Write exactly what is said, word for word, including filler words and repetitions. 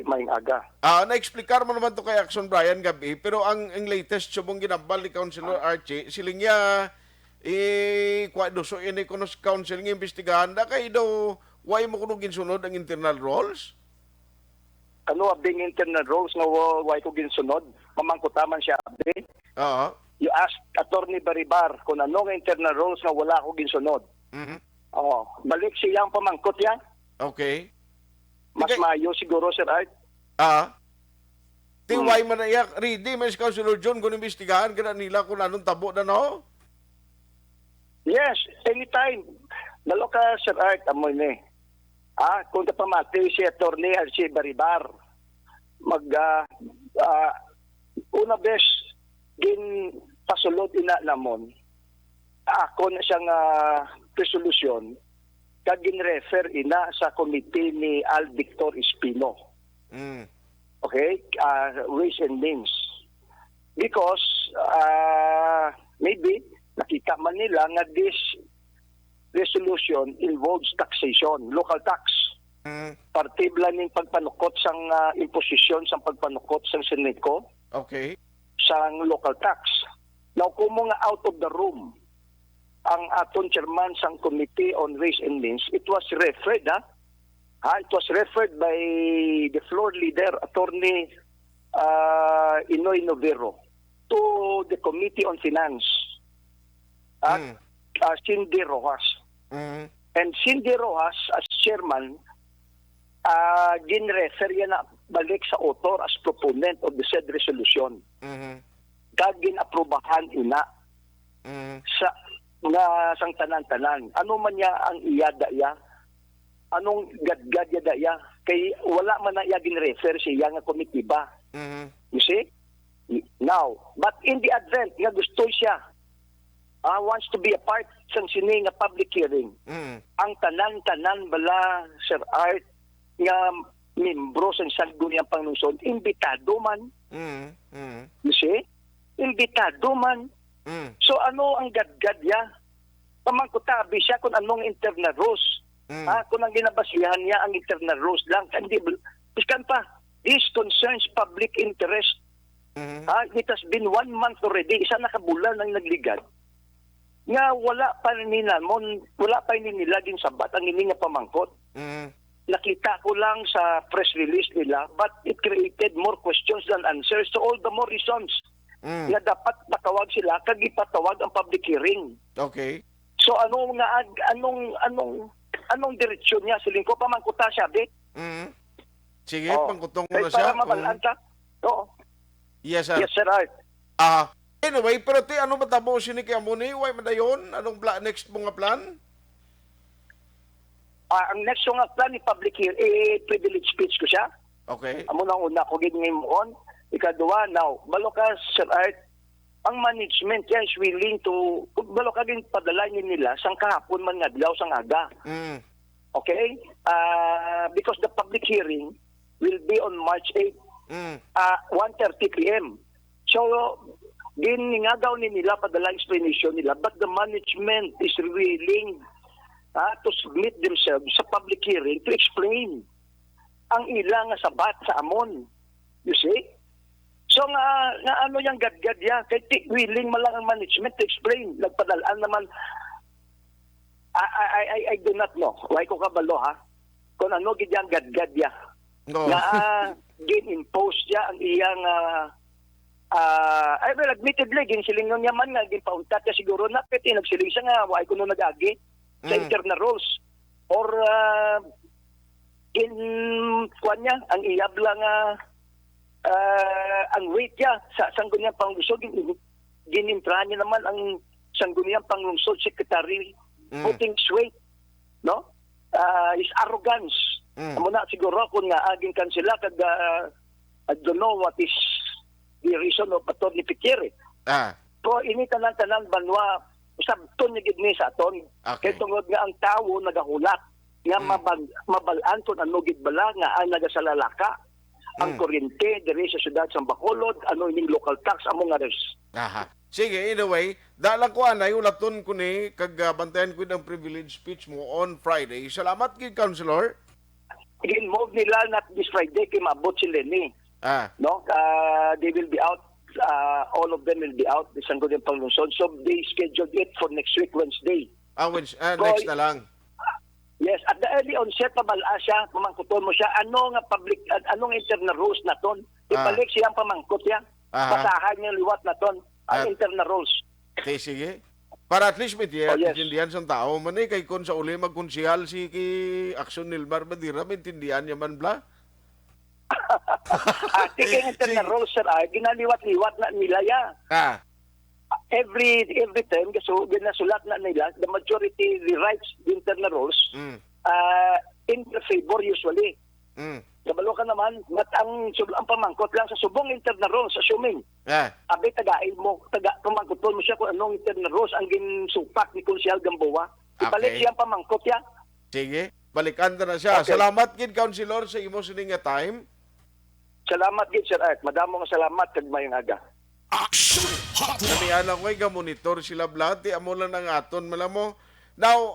maayong aga. Ah, na-explicar mo naman to kay Action Brian gabi, pero ang, ang latest subong ginambal ni Councilor Archie, siling niya, eh, kwa, duso ini kuno sa council nga imbestigahan na kay daw, why mo kuno ginsunod ang internal rules? Ano abing internal rules nga wa, wa ko ginsunod? Mamangkutaman siya, abi. Oo. You ask Attorney Baribar kung ano nga internal rules nga wala ako ginsunod. Mhm. Oh, balik siya ang pamangkot niya. Okay. Mas Okay. Maayo siguro, Sir Art. Ah. Ti Hmm. Why man na iya, ready man si Councilor John kung imbestigahan ka na nila kung anong tabo na, no? Yes, anytime. Lalo ka, Sir Art, amo ni. Ah, kung kapamati si Attorney Archie Baribar, mag, ah, ah, una bes, gin pasulod ina namon. Ako na siyang ah, resolusyon, kag gin-refer ina sa committee ni Al Victor Espino. Mm. Okay? Ah, ways and means. Because, ah, maybe, nakita man nila nga this resolution involves taxation, local tax. Mm. Parte bala ning pagpanukot sang ah, imposition sang pagpanukot sang Seneko Okay. sang local tax. Now, kung mo nga out of the room ang aton chairman sang Committee on Ways and Means, it was referred, ha? Ha, it was referred by the floor leader, Attorney ah, Inoy Novero, to the Committee on Finance at Mm. ah, Cindy Rojas. Mm. And Cindy Rojas, as chairman, ah, gin-refer yan na balik sa author as proponent of the said resolution. Mhm. Kag gin-aprobahan ina Mhm. sa nga sang tanan-tanan. Ano man niya ang iya daya? Anong gadgad niya daya? Kay wala man na iya gin-refer sa iya nga komitiba. Mhm. You see? Now, but in the event nga gusto siya, ah, wants to be a part sang sini nga public hearing, Mhm. ang tanan-tanan bala, Sir Art, nga membro sang Sangguniang Panglungsod, imbitado man. Mhm. Mhm. You see? Imbitado man. Mhm. So ano ang gadgad niya? Pamangkutabi siya kung anong internal rules. Mhm. Ha? Kung ang ginabasihan niya ang internal rules lang. Hindi, iskan pa, this concerns public interest. Mhm. Ha? It has been one month already. Isa na ka bulan ang nagligad. Nga wala pa ni namon, wala pa ni nila ginsabat ang ini nga pamangkot. Mhm. Nakita ko lang sa press release nila, but it created more questions than answers. So all the more reasons Mhm. nga dapat patawag sila kag ipatawag ang public hearing. Okay. So ano nga ag- anong anong anong direksyon niya, siling ko, pamangkuta siya, be? Mhm. Sige, Oh. pangkutong mo Kay na siya. Para mabalaan Mhm. ta. Oo. Yes, sir. Yes, Sir Art. Ah, anyway, pero ti ano matabo sini kay amo ni? Why man dayon? Anong bla next mo nga plan? Ah, ang next ko nga plan ni public hearing, eh, privilege speech ko siya. Okay. Amo nang una ko gid nga himuon. Ikaduha, now, balo ka, Sir Art, ang management yan is willing to, balo ka, ginpadala ni nila sang kahapon man nga adlaw sang aga. Mm. Okay? Ah, because the public hearing will be on March eight, Mm. ah, one thirty p m. So, giningagaw ni nila padala explanation nila, but the management is willing, ah, to submit themselves sa public hearing to explain ang ila nga sabat sa amon. You see? So nga, nga ano yang gadgad ya? Kay ti, willing man lang ang management to explain. Nagpadalaan naman. I, I, I, I do not know. Why ko kabalo, ha? Kung ano gid yang gadgad ya. No. Nga ah, gin-impose ya ang iyang ah, ah, ay, well, admittedly, ginsiling nun niya man nga ginpauntat niya siguro na, kay nagsiling siya nga why ko no nag-agi sa Mm. internal rules or ah, gin kuan niya ang iyab lang ah, ah, ang weight niya sa Sangguniang Panglungsod, gin, ginintrahan niya naman ang Sangguniang Panglungsod Secretary Mm. putting his weight, no? Ah, his arrogance. Mm. Amo na siguro kung nga aging kansila kag ah, I don't know what is the reason of Attorney Piquere. Ah. Pero ini tanan-tanan banwa, sabton ni gid ni sa aton. Okay. Kay tungod nga ang tawo nagahulat nga Mm. mabag, mabalaan kung ano gid bala nga ang nagasalalaka ang Mm. kuryente diri sa siyudad sa Bacolod, ano ining local tax, among nga res. Aha. Sige, anyway, da lang ko anay, ulaton ko ni, kag ah, bantayan ko ang privilege speech mo on Friday. Salamat gid, Councilor. Gin-move nila not this Friday kay maabot si Leni. Ah, No? Uh, they will be out. Uh, all of them will be out. Bisan ko din panglungsod. So they scheduled it for next week, Wednesday. ah, Wednes- ah, next Boy. na lang. Yes, at the early onset, pabal-a siya, pamangkuton mo siya, ano nga public, an- ano nga internal rules naton? Ah. Ibalik siya ang pamangkot niya. Aha. Basahan niya liwat naton ang Ah. internal rules. Okay, sige. Para at least may tiya, Oh, yes. maintindihan sa tao. Man eh, kay kung sa uli magkonsehal si ki Action Nilmar Badira, maintindihan niya man bla? Ah, sige, ang internal Sige. rules, sir, ah, ginaliwat-liwat na nila ya. Ah, Every every term, gaso, ginasulat na nila, the majority rewrites the internal rules mm, uh, in their favor usually. mm. Kabalo ka naman, mat ang, sub- ang pamangkot lang sa subong internal rules, assuming, Ah, abi, tagain mo, taga, pamangkuton mo siya kung anong internal rules ang ginsupak ni Konsehal Gamboa. Ibalik Okay. Siya ang pamangkot niya. Sige. Balikan ta na siya. Okay. Salamat gid, Councilor, sa imo sining nga time. Salamat gid, Sir Art. Madamo nga salamat kag mayong aga. Action Hotline. Namiana ko ay ga-monitor sila, bla. Ti amo lang ang aton, mala mo. Now,